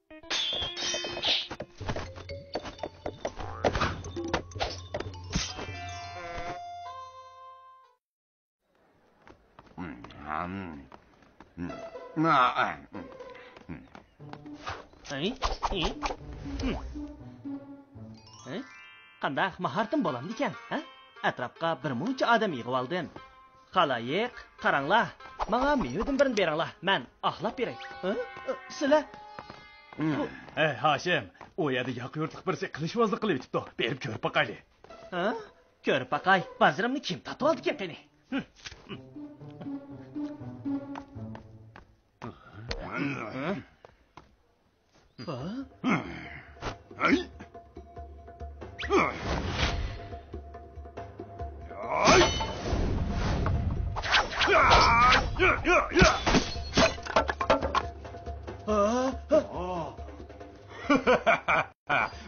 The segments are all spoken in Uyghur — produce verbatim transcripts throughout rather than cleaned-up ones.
ھەي، ھەي، ھىم. ھەي؟ قانداق، ماھارىتىم بولامدىكەن، ھە؟ ئەتراپقا بىر مۇنچە ئادەم يىغىۋالدىم. خالايىق، قاراڭلار، ماڭا مېۋىدىن بىرنى بېرىڭلار، مەن ئاقلاپ بېرەي. ھە؟ سىلەر؟ ھەي، ھاشىم، ئۇ يەردە ياقا يۇرتلۇق بىرسى قىلىچۋازلىق قىلىۋېتىپتۇ. بېرىپ كۆرۈپ باقايلى. ھە؟ كۆرۈپ باقاي، بازىرىمنى كىم تارتىۋالدىكەن قېنى؟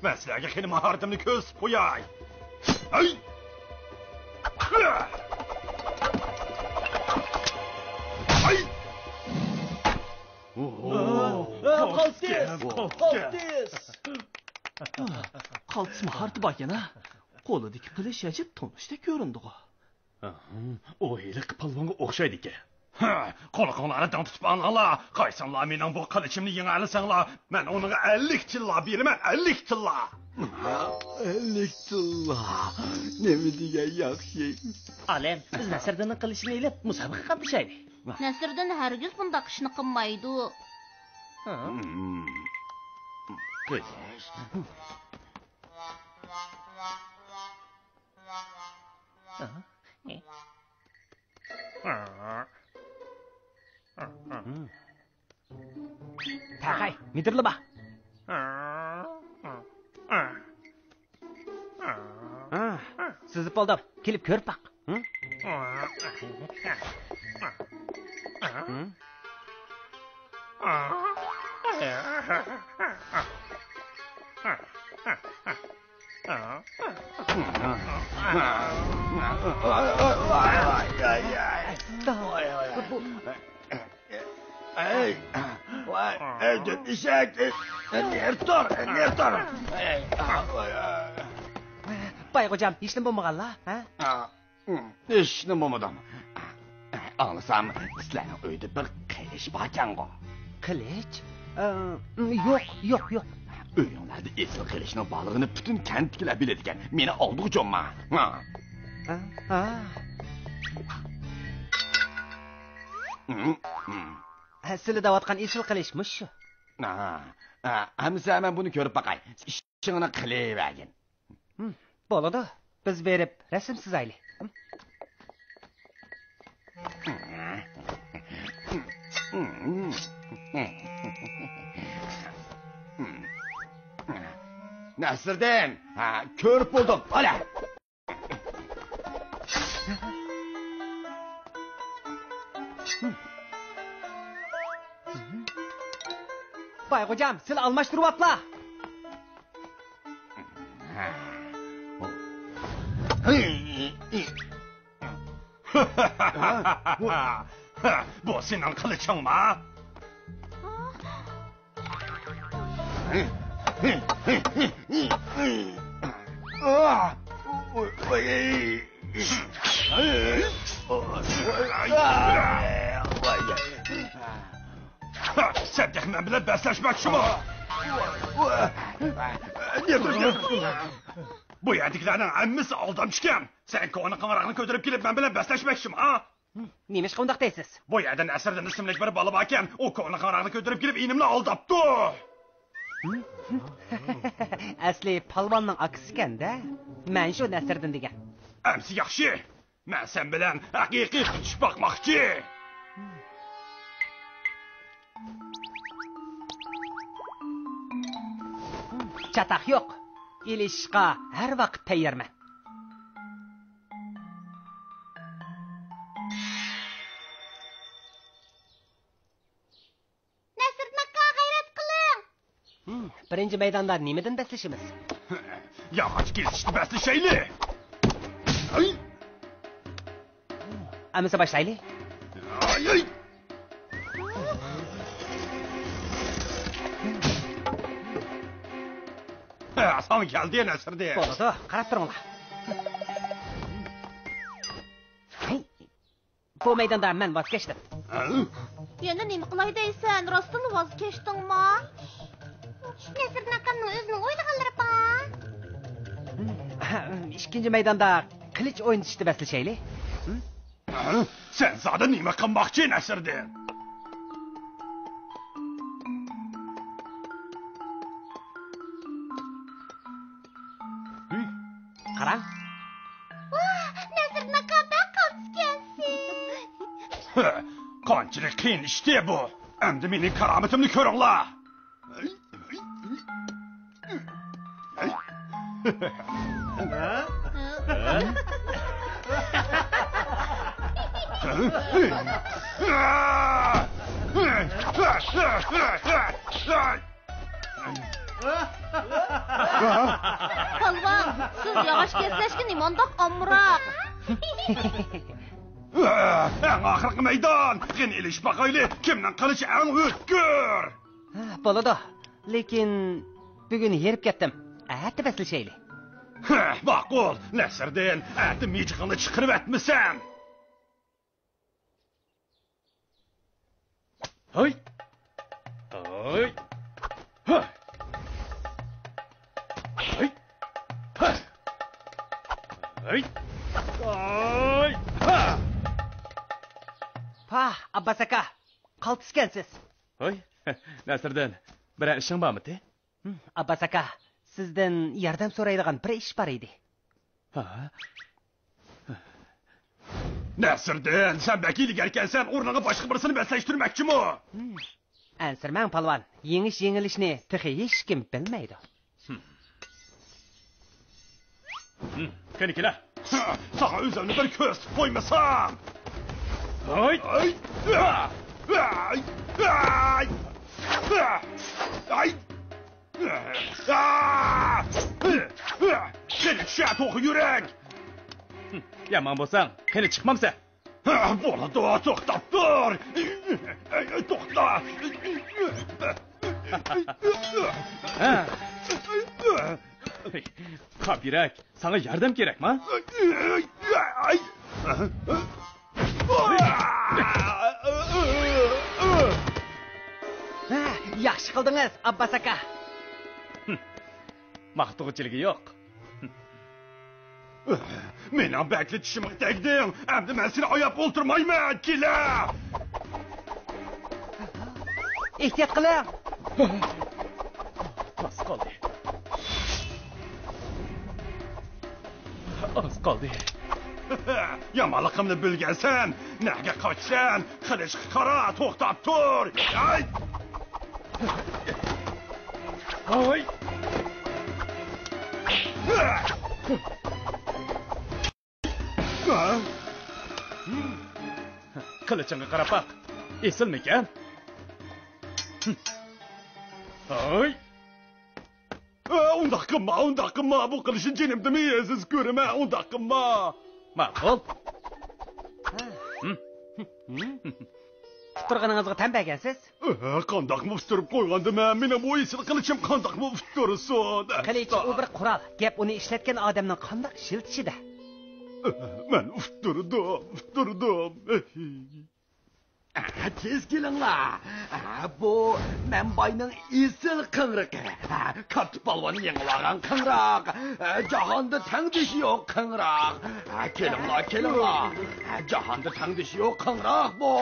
مەن سىلەرگە قېنى ماھارىتىمنى كۆرسىتىپ قوياي. ھەي! ھەي! قالتىس! قالتىس! قالتىس ماھارىتى باركەن ھە. قولىدىكى قىلىچ ئەجەب تونۇشتەك كۆرۈندىغۇ. ئۇ ھېلىقى پالۋانغا ئوخشايدىكەن. ھە، قۇلىقىڭلارنى دىڭ تۇتۇپ ئاڭلاڭلار. قايسىڭلار مېنىڭ بۇ قىلىچىمنى يېڭەلىسەڭلار، مەن ئۇنىڭغا ئەللىك تىللا بېرىمەن، ئەللىك تىللا. ئەللىك تىللا. نېمە دېگەن ياخشى. ئالىم، بىز نەسىردىننىڭ قىلىچىنى ئېلىپ، مۇسابىقە قاتنىشايلى. نەسىردىن ھەرگىز بۇنداق ئىشنى قىلمايدۇ. ھە؟ قىلىچ. تەقەي، مىدىرلىما. سىزىپ بولدۇم. كېلىپ كۆرۈپ باق. ئەي، ۋاي، ئەي، دۆت ئېشەك، نېرى تۇر، نېرى تۇر. ئەي، ۋاي، ئەي. باي خوجام، ھېچنېمە بولمىغانلا، ھە؟ ھېچنېمە بولمىدىم. ئاڭلىسام، سىلەرنىڭ ئۆيدە بىر قىلىچ باركەنغۇ؟ قىلىچ؟ ئە، يوق، يوق، يوق. ئۆيۈڭلەردە ئېسىل قىلىچنىڭ بارلىقىنى پۈتۈن كەنتتىكىلەر بىلىدىكەن. مېنى ئالدىغۇچۇمما. ھا؟ ھا، ھا. ھە، سىلى دەۋاتقان ئېسىل قىلىچ مۇشۇ. ھا، ھا، ئەمىسە مەن بۇنى كۆرۈپ باقاي. ئىشىڭنى قىلىۋەرگىن. ھىم، بولىدۇ. بىز بېرىپ رەسىم سىزايلى. ھىم. نەسىردىن، ھە، كۆرۈپ بولدۇم. ئالە. باي خوجام، سىلى ئالماشتۇرۇۋاپلا. بۇ سېنىڭ قىلىچىڭما؟ سەن تېخى مەن بىلەن بەسلەشمەكچىمۇ؟ بۇ يەردىكىلەرنىڭ ھەممىسى ئالدامچىكەن. سەن كونا قاڭراقنى كۆتۈرۈپ كېلىپ مەن بىلەن بەسلەشمەكچىمۇ، ھا؟ نېمىشقا ئۇنداق دەيسىز؟ بۇ يەردە نەسىردىن ئىسىملىك بىر بالا باركەن، ئۇ كونا قاڭراقنى كۆتۈرۈپ كېلىپ ئىنىمنى ئالداپتۇ. ئەسلى پالۋاننىڭ ئاكىسىكەن-دە. مەن شۇ نەسىردىن دېگەن. ئەمسە ياخشى. مەن سەن بىلەن ھەقىقىي تۇتۇشۇپ باقماقچى. چاتاق يوق. ئېلىشىشقا ھەر ۋاقىت تەييارمەن. نەسىردىن ئاكا، غەيرەت قىلىڭ! ھىم، بىرىنچى مەيداندا نېمىدىن بەسلىشىمىز؟ ياغاچ كېسىشتە بەسلىشەيلى! ھەي! ئەمىسە باشلايلى. ھەي، ھەي! ساڭا كەلدى، نەسىردىن. بولىدۇ، قاراپ تۇرۇڭلار. بۇ مەيداندا مەن ۋاز كەچتىم. ھە؟ يەنە نېمە قىلاي دەيسەن؟ راستتىنلا ۋاز كەچتىڭما؟ نەسىردىن ئاكامنىڭ ئۆزىنىڭ ئويلىغانلىرى بار. ئىككىنچى مەيداندا قىلىچ ئوينىتىشتا بەسلىشەيلى. ھە؟ سەن زادى نېمە قىلماقچى، نەسىردىن؟ قاراڭ. ۋاھ، نەسىردىن ئاكا، بەك قالتىس ئىكەنسىز. ھە، قانچىلىك قىيىن ئىشتى بۇ. ئەمدى مېنىڭ كارامىتىمنى كۆرۈڭلار. پالۋان، سىز ياغاچ كەسلەشكە نېمانداق ئامراق. ئەڭ ئاخىرقى مەيدان. قېنى ئېلىشىپ باقايلى، كىمنىڭ قىلىچى ئەڭ ئۆتكۈر. ھە، بولىدۇ. لېكىن بۈگۈن ھېرىپ كەتتىم. ئەتە بەسلىشەيلى. ھە، ماقۇل. نەسىردىن، ئەتە مىجىقىڭنى چىقىرىۋەتمىسەم. ھاي! ھاي! ھا! ھاي! ھا! ھاي! ھاي! ھا! پاھ، ئابباس ئاكا، قالتىس ئىكەنسىز. ھاي! نەسىردىن، بىرەر ئىشىڭ بارمىتى؟ ھىم، ئابباس ئاكا، سىزدىن ياردەم سورايدىغان بىر ئىش بار ئىدى. ھا؟ نەسىردىن، سەن بەك ھىيلىگەركەنسەن، ئورنۇڭغا باشقا بىرسىنى بەسلەشتۈرمەكچىمۇ؟ ھىم. ئەنسىرىمەڭ، پالۋان، يېڭىش-يېڭىلىشنى تېخى ھېچكىم بىلمەيدۇ. ھىم. ھىم، قېنى كېلە. ساڭا ئۆزۈمنى بىر كۆرسىتىپ قويمىسام. ھاي! ئاي! ئاي! ئاي! ئاي! قېنى چۈشە، توخۇ يۈرەك! يامان بولساڭ، قېنى چىقمامسەن؟ بولىدۇ، توختاپ تۇر! توختا! ھە؟ قاپ يۈرەك، ساڭا ياردەم كېرەكما؟ ھە، ياخشى قىلدىڭىز، ئابباس ئاكا. ماختىغۇچىلىكى يوق. مېنىڭ بەكلا چىشىمغا تەگدىڭ. ئەمدى مەن سېنى ئاياپ ئولتۇرمايمەن. كېلە! ئېھتىيات قىلىڭ! ئاز قالدى. ئاز قالدى. يامانلىقىمنى بىلگەنسەن. نەگە قاچىسەن؟ قىلىچقا قارا، توختاپ تۇر. ئاي! ھاي! قىلىچىڭغا قاراپ باق. ئېسىلمىكەن؟ ھاي! ئە، ئۇنداق قىلما، ئۇنداق قىلما. بۇ قىلىچنى جېنىمدىنمۇ ئەزىز كۆرىمەن. ئۇنداق قىلما. ماقۇل. ھىم. ئۇتتۇرغىنىڭىزغا تەن بەرگەنسىز؟ ئە، قانداقمۇ ئۇتتۇرۇپ قويغاندىمەن؟ مېنىڭ بۇ ئېسىل قىلىچىم قانداقمۇ ئۇتتۇرسۇن؟ قىلىچ ئۇ بىر قورال. گەپ ئۇنى ئىشلەتكەن ئادەمنىڭ قانداق ئىشلىتىشىدە. ئە، مەن ئۇتتۇردۇم، ئۇتتۇردۇم. ئە، تېز كېلىڭلار. ئە، بۇ مەن باينىڭ ئېسىل قىڭرىقى. ئە، كاتتا پالۋان يېڭىۋالغان قىڭراق. ئە، جاھاندا تەڭدىشى يوق قىڭراق. ئە، كېلىڭلار، كېلىڭلار. ئە، جاھاندا تەڭدىشى يوق قىڭراق بۇ.